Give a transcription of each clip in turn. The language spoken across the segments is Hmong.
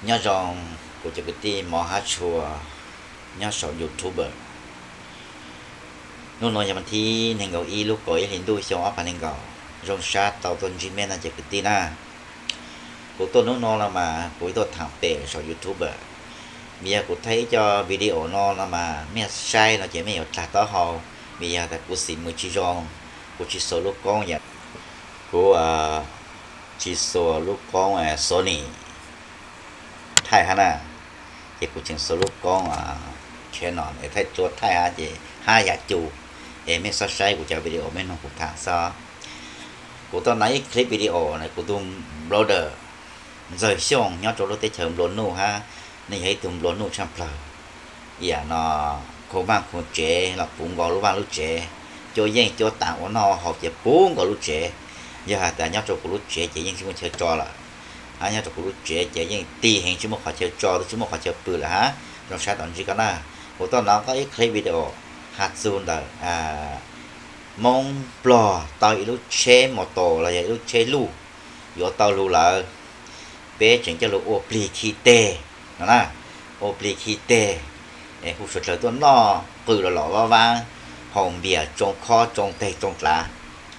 Nyob zoo kuv cov kwv tij mov hab tshua nyob saum YouTube. Hnub no yog vas thib nees nkaum ib lub kaum ib hlis ntuj xyoo ob phav nees nkaum. Zoo sab tau tuaj ntsib mej no cov kwv tij na. Kuv tuaj hnub no no mas kuv tuaj thaam pem saum YouTube. Vim yog kuv thaij ib co video no no mas mej saib no ces mej yuav dlaag taub hau, vim yog tas kuv xim mws tsis zoo, kuv tsis xuas lub koob yom, kuv tsis xuas lub koob Sony thaij hab na, ces kuv tseem xuas lub koob Canon es thaij tsua thaij hab ces hab yam cu, es mej xob saib kuv cov video, mej noog kuv thaam xwb. Kuv tau nov ib clip video na, kuv tug brother Ntxawg Xyooj nyob rau lub teb chaws nplua nuj hab, nws yog ib tug nplua nuj tshaaj plawg. Yam no khuv vaaj khuv tsev los puv nkaus lub vaaj lub tsev, cuab yeej cuab taam ua noj haus ces puv nkaus lub tsev. Yog has tas nyob rau kuv lub tsev ces yeej tsis muaj chaw tso lawm, hab nyob rau kuv lub tsev ces yeej tig heev tsis muaj qhov chaw tso, tsis muaj qhov chaw pw lawm hab. Zoo sab tau ntsib koj na. Kuv tau nov koj ib clip video has txug ntawm Moob Nplog tau ib lub tsheb mos tos los yog ib lub tsheb luj yuav tau lug lawm, peb tseem coj lug ua plig khi teg no na, ua plig khi teg, es hu suav dlawg tuaj noj qw los los vaj vaab, haus npias tsoo khob tsoo teg tsoo dlav,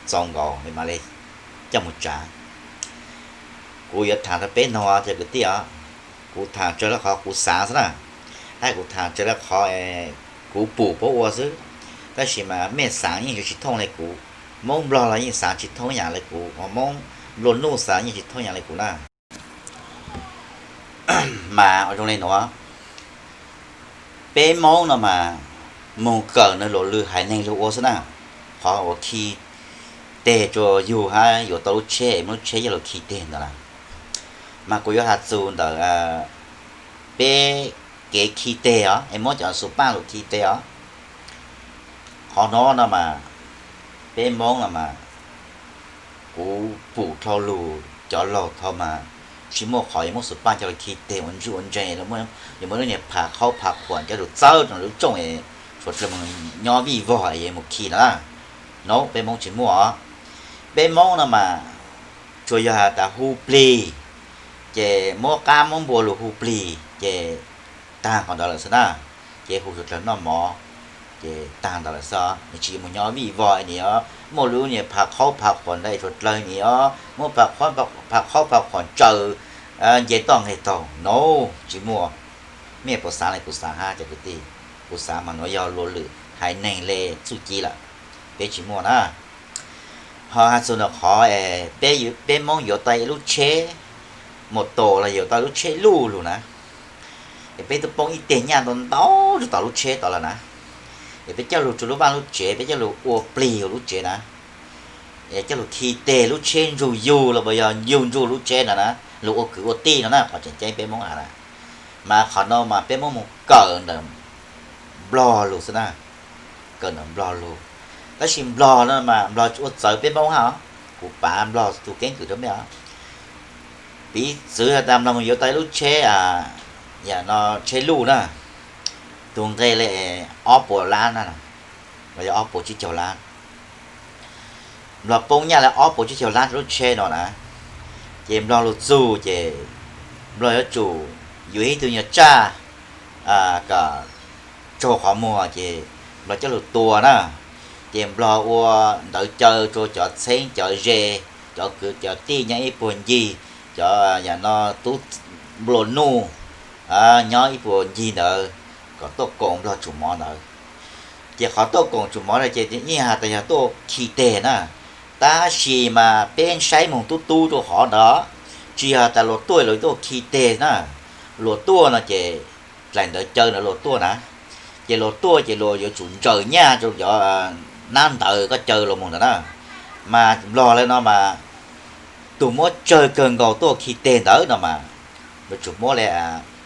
txaus nkaus mam le coj mus tsav. Kuv yuav thaam rau peb noog cov kwv tij os, kuv thaam tsawg le qhov kuv xaav xwb na, hab kuv thaam tsawg le qhov kuv pum paub ua xwb. Tab sis mas mej xaav yeej yuav tsis thooj le kuv, Moob Nplog los yeej xaav tsis thooj ib yam le kuv, Moob nplua nuj xaav yeej tsis thooj ib yam le kuv na. Mas ua zoo le nuav, peb Moob no mas moog kawm nwg luas lwm haiv neeg lug ua xwb na. Qhov uas khi teg rua yug hab yuav tau lub tsheb, muab lub tsheb coj lug khi teg ntawd na, mas kuv yuav has txug ntawm peb kev khi teg os, es muab cov xus paaj lug khi teg os. Qhov no no mas peb Moob no mas kuv pum dlhau lug, cov laug thaud mas tsis muaj qhov yuav muab xus paaj coj lug khi teg ua ntswj ua ntseeg, yuav muab lub niag phav qhaub phav qhuam coj lug txawb rua lub tsooj, suav dlawg moog nyob vij vog es mus khi no na. No peb Moob tsis muaj os. Peb Moob no mas tsuas yog has tas hu plig, ces muab qab muab npua lug hu plig ces taag qhov ntawd lawm xwb na. Ces hu suav dlawg noj mov ces taag ntawd lawm xwb, nws tsis yuav mus nyob vij vog ni os, muaj lub niag phav qhaub phav qhuam ntawd suav dlawg ni os, muab phav qhaub phav qhuam tsaws nce toj nqeg taug no, tsis muaj. Mej puas xaav le kuv xaav hab cov kwv tij? Kuv xaav mas nuav yog luas lwm haiv neeg le txuj ci lawm, peb tsis muaj na. Ho has txug ntawm qhov peb Moob yuav tau ib lub tsheb mus tos los yuav tau lub tsheb luj lug na, es peb twb poob ib teg nyaj ntau ntau rua tom lub tsheb tod lawm na, es peb coj lug rua lub vaaj lub tsev, peb coj lug ua plig lub tsev na, es coj lug khi teg lub tsheb ntsug yug los puas yog yug ntsug lub tsheb no na, lug ua kwv ua tij no na, qhov tseem ceeb peb Moob has na. Mas qhov no mas peb Moob mus kawm ntawm Nplog lug xwb na, kawm ntawm Nplog lug. Tab sis Nplog no mas Nplog tsis ua txawv peb Moob hab os, kuv pav Nplog tug keeb kwm rau mej os. Piv txwv has tas Nplog mus yuav tau ib lub tsheb, yam no tsheb luj na, tug nqe le ob puas lab na, los yog ob puas tsib caug lab. Nplog poob nyaj le ob puas tsib caug lab rua lub tsheb no na. Ces Nplog lug txug ces Nplog yuav tsum yuav ib tug nyuag tsaj kom tsaug qhov muag ces Nplog coj lug tua na. Ces Nplog ua ntawv caw rua cov txheeb cov ze, cov kwv cov tij nyob ib puag ncig, cov yam no tub nplua nuj nyob ib puag ncig ntawd kom tuaj koom Nplog tsum mov ntawd. Ces qhov tuaj koom tsum mov no ces yeej has tas yog tuaj khi teg na, tab sis mas peb saib moog tub tub rua qhov ntawd, tsis yog tas luas tuaj luas tuaj khi teg na. Luas tuaj no ces dlaim ntawv caw ntawd luas tuaj na, ces luas tuaj ces luas yuav tsum ntsaws nyaj rau cov nab ntawv koj caw luas moog ntawd na. Mas Nplog le no mas tug muab tsawg kawg nkaus tuaj khi teg ntawd no mas luas tsum muab le,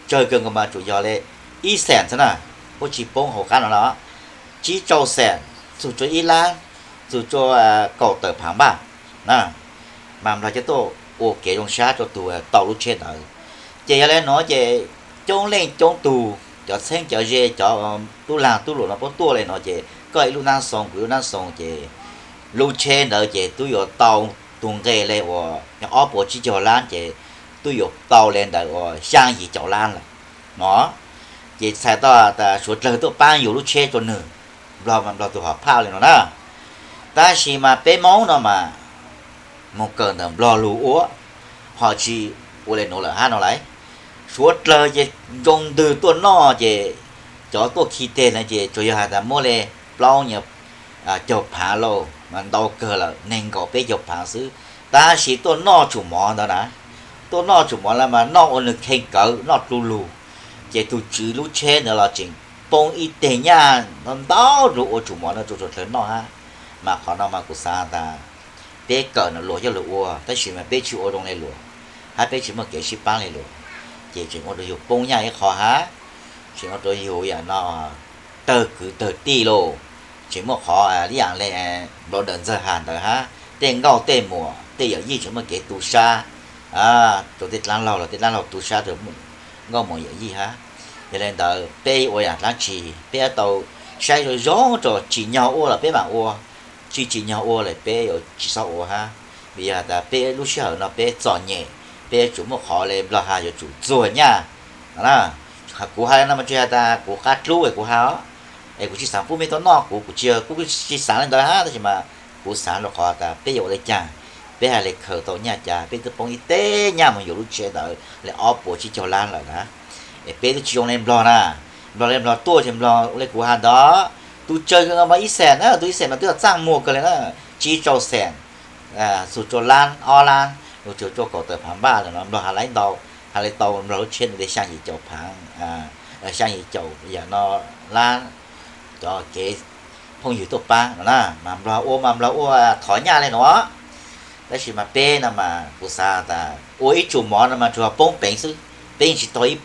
tsawg kawg nkaus mas tsum yog le ib xees xwb na, puab tsis poob hauv qab no na, tsib rau xees, txug rua ib lab, txug rua kaum tawm phaav npaj na. Mas Nplog coj tuaj ua kev zoo sab rua tug tau lub tsheb ntawd. Ces yog le nuav ces coob leej coob tug, cov txheeb cov ze, cov tub laag tub luam no puab tuaj le no ces koj ib lub nab xoo kuv ib lub nab xoo ces lub tsheb ntawd ces tub yuav tau tug nqe le uas ob puas tsib caug lab ces twb yuav tau li ntawd uas xyaa yim caum lab lawm no. Ces txhais tau tas Suav dlawg tuaj paab yug lub tsheb rua nwg, Nplog mas Nplog tug hom phaj li no na. Tab sis mas peb Moob no mas moog kawm ntawm Nplog lug ua, ho tsi ua le nuav lawm hab no lauj. Suav dlawg ces ntsoo ntwg tuaj noj ces cov tuaj khi teg na ces tsuas yog has tas muab le plaub nyuas caug phaav lauj, mas ntau kawg lawm neeg nkaum peb caug phaav xwb. Tab sis tuaj noj tsum mov ntawd na, tuaj noj tsum mov lawm mas noj ua nwg khee kawv noj du lug, ces tug tswv lub tsheb ntawd los tseem poob ib teg nyaj ntau ntau lug ua tsum mov no rua Suav dlawg noj hab. Mas qhov no mas kuv xaav tas peb kawm ntawm luag coj lug ua, tab sis mas peb tsi ua zoo le luag, hab peb tsi muaj kev sib paab le luag, ces tseem ua rua yug poob nyaj ib qho hab, tseem ua rua yug yam no tawg kwv tawg tij lauj, tseem muaj qhov ib yam le nplua dawm ntxawg has ntawd hab, tej nkauj tej muam tej yawm yij tseem muaj kev tu sab, rua tej dlaab laug los tej dlaab laug tu sab rua nkauj muam yawm yij hab. Yog le ntawd peb ua yaam dlaab tsi peb yuav tau saib zoo zoo rua tsim nyog ua los peb maam ua, tsi tsim nyog ua lawm peb yuav tsi xob ua hab. Vim yog tas peb lub sij hawm no peb txom nyem, peb yuav tsum muaj qhov le Nplog has yuav tsum txuag nyaj. Kuv has le no mas tsi has tas kuv qab dlub es kuv has os, es kuv tsi xaav pub mej tuaj noj kuv, kuv tsi, kuv tsi xaav le ntawd hab, tab sis mas kuv xaav rua qhov tas peb yuav ua le caag, peb has le khaws tau nyaj cas peb twb poob ib teg nyaj moog yuav lub tsheb ntawd le ob puas tsib caug lab lawm na. Es peb twb tsi zoo le Nplog na, Nplog le Nplog tuaj ces Nplog ua le kuv has ntawd, tus tsawg kawg mas ib xees na, tus ib xees mas twb yog txaaj muag kawg le na, tsib rau xees, txug rua lab ob lab, lug txug rua kaum tawm phaav npaj lawm no Nplog has le ntau, has le tau Nplog lub tsheb ntawd le xyaa yim caum phaav, xyaa yim caum yam no lab, cov kev phooj ywg tuaj paab no na, mas Nplog ua mas Nplog ua thov nyaj le nuav. Tab sis mas peb no mas kuv xaav tas ua ib tsum mov no mas tsuas poob peev xwb, peb yeej tsi tau ib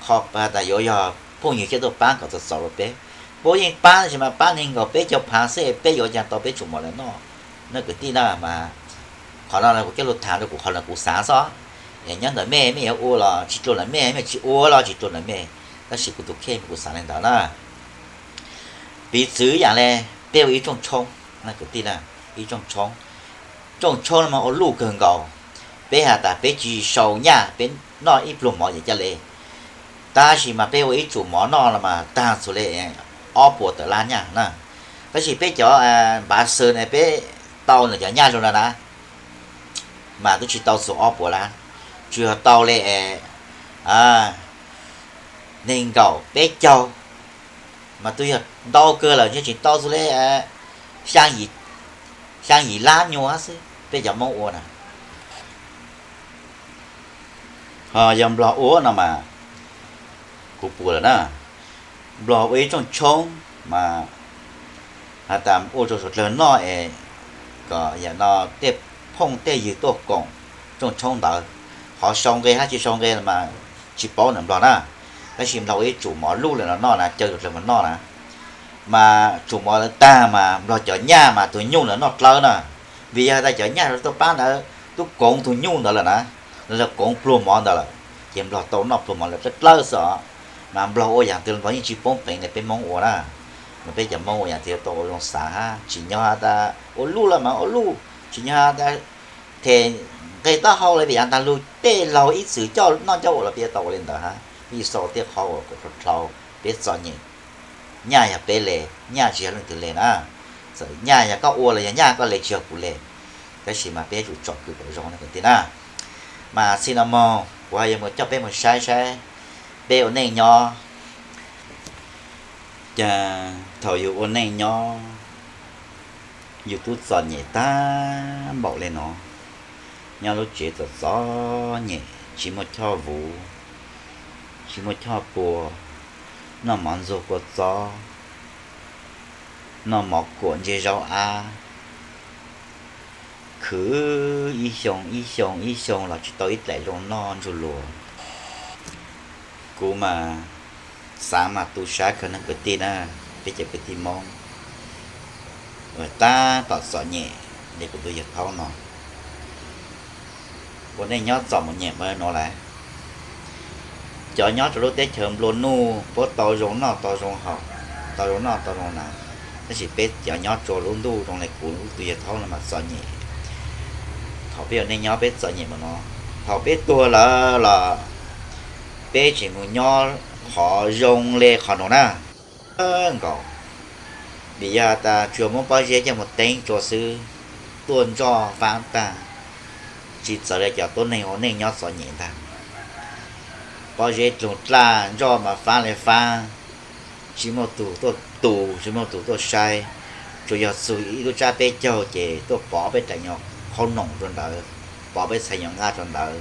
qho tas yuav yog phooj ywg coj tuaj paab kom txaus txaus rua peb. Puab yeej paab tab sis mas paab neeg nkaum peb caug phaav xwb, peb yuav caag tau peb tsum mov lawm noj. Nej kwv tij na, mas qhov no kuv coj lug tham rua kuv, qhov no kuv xaav xwb. Nyob ntawm mej, mej yuav ua los tsi dlua ntawm mej, mej tsi ua los tsi dlua ntawm mej, tab sis kuv tus kheej kuv xaav le ntawd na. Piv txwv yaam le peb ua ib rooj tshoob, kwv tij na, ib rooj tshoob, rooj tshoob no mas ua luj kawg nkaus. Peb has tas peb tsi sau nyaj, peb noj ib pluag mov ces ca le. Tab sis mas peb ua ib tsum mov noj no mas taag txhua le ob puas tawm lab nyaj na. Tab sis peb cov npav xwb ne peb tau ntawm cov nyaj zoo no na, mas twb tsi tau txug ob puas lab, tsuas yog tau le neeg nkaum peb caug, mas twb yog ntau kawg lawm, ntshe tseem tau txug le xyaa yim lab nyuas xwb peb cov Moob ua na. Ho yog Nplog ua no mas kuv pum lawm na, Nplog ua ib rooj tshoob mas has tas ua rua suav dlawg noj es kom yam no tej phooj tej ywg tuaj koom rooj tshoob ntawd. Qhov sau nqe hab tsi sau nqe mas tsi paub ntawm Nplog na, tab sis Nplog ua ib tsum mov luj lawm no noj na, caw suav dlawg mus noj na. Mas tsum mov lawv taag mas Nplog cov nyaj mas tug nyuj ntawd noj dlawb na, vim yog has tas cov nyaj tuaj paab ntawd tub koov tug nyuj ntawd lawm na, lawv koov pluag mov ntawd lawm, ces Nplog tau noj pluag mov lawm dlawb dlawb xwb os. Mas Nplog ua yaam twg Nplog yeej tsi poob peev le peb Moob ua na. Mas peb cov Moob ua yaam twg tau ua zoo xaav hab, tsim nyog has tas ua luj los mas ua luj, tsim nyog has tas them nqe taub hau le vim yav tag lug tej laug ib txwm coj noj coj ua los peb yuav tau ua le ntawd hab. Peb yuav xav tej qhov uas kom dlhau dlhau, peb txom nyem. Nyaj yog peb le, nyaj tsis yog leej twg le na. Txawm nyaj yog koj ua los yog nyaj koj le tsis yog kuv le, tab sis mas peb yuav tsum tsom kwm kom zoo na kwv tij na. Mas txij no moog kuv ho yuav mus coj peb mus saib saib peb ua neej nyob, cas thaum yus ua neej nyob yus tub txom nyem tag npaum le no. Nyob lub tsev txom txom nyem, tsis muaj choj vuv, tsis muaj choj pua, noj mov ntxuag kua txob, noj mov kuam ntse zaub ab, khwv ib xyoo ib xyoo ib xyoo los tsis tau ib dlaim zoo noj ntsug luag. Kuv mas xaav mas tu sab kawg neeg kwv tij na, peb cov kwv tij Moob uas tab tom txom nyem li kuv tus yawg thaub no, ua neej nyob txom mus nyem npaum no lawm. Cov nyob rau lub teb chaws nplua nuj puab tau zoo noj tau zoo haus, tau zoo noj tau zoo hnav, tab sis peb cov nyob rua lub ntuj zoo le kuv tus yawg thaub no mas txom nyem. Thaum peb ua neej nyob peb txom nyem npaum no, Thaum peb tuag lawm los peb tseem mus nyob qhov zoo li qhov no na. Nkaus, vim yog tas tsuas muab Pob Zeb coj mus teeb tsua xwb, tuaj nroj faab tag, tsis txawv li cov tuab neeg ua neej nyob txom nyem ntag. Pob Zeb dlug dlaj, nroj mas faab li faab, tsis muaj tug tuaj tu, tsis muaj tug tuaj saib, tsuas yog txug ib lub tsab peb caug ces tuaj pov peb daim nyuag qhaub noom rua ntawd, pov peb txhais nyuag nqaj rua ntawd,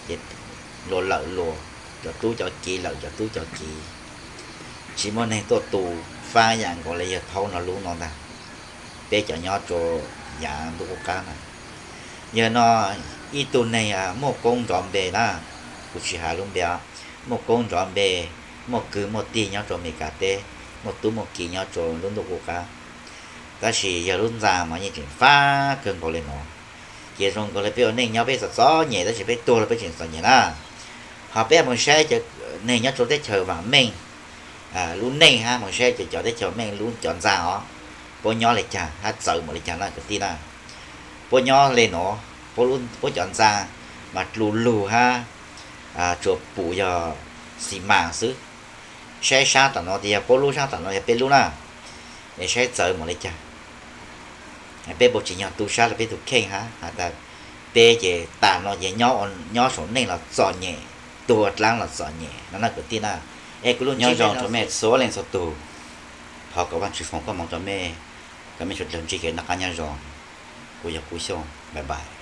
ces luag lawm luag, cov tub cov kiv lawm cov tub cov kiv, tsis muaj neeg tuaj tu faab yam nkaus li yawg Thaub no lub no ntag. Peb cov nyob rua yav ntuj qub qab na, yawg no ib tug neeg muaj koob nrov npe na, kuv tsis has lub npe, muaj koob nrov npe, muaj kwv muaj tij nyob rua Amelikas teb, muaj tub muaj kiv nyob rua lub ntuj qub qab. Tab sis yawg lub ntxa mas yeej tseem faab kawg nkaus li no. Ces zoo nkaus li peb ua neej nyob peb txom txom nyem tab sis peb tuag los peb tseem txom nyem na. Ho peb mus saib cov neeg nyob rua teb chaws vaam meej lub neej hab mus saib cov teb chaws meej lub cov ntxa os, puab nyob li caag hab txawv npaum li caag na kwv tij na. Puab nyob li no, puab cov ntxa mas dlu lug hab tsuas pum yog xi mas xwb. Saib sab tom no tias yog puab lub, sab tom no yog peb lub na, es saib txawv npaum li caag. Peb puas tsim nyog tu sab rua peb tug kheej hab has tas peb ces tas no ces nyob saum neej los txom nyem, tuag dlaab los txom nyem no na kwv tij na. Es kuv lug nyob zoo rua mej txhua leej txhua tug, thov kom Vaajtswv foom koob moov rua mej, kom mej suav dlawg ntsib kev noj qaab nyob zoo. Kuv yog Kub Xyooj, bye bye.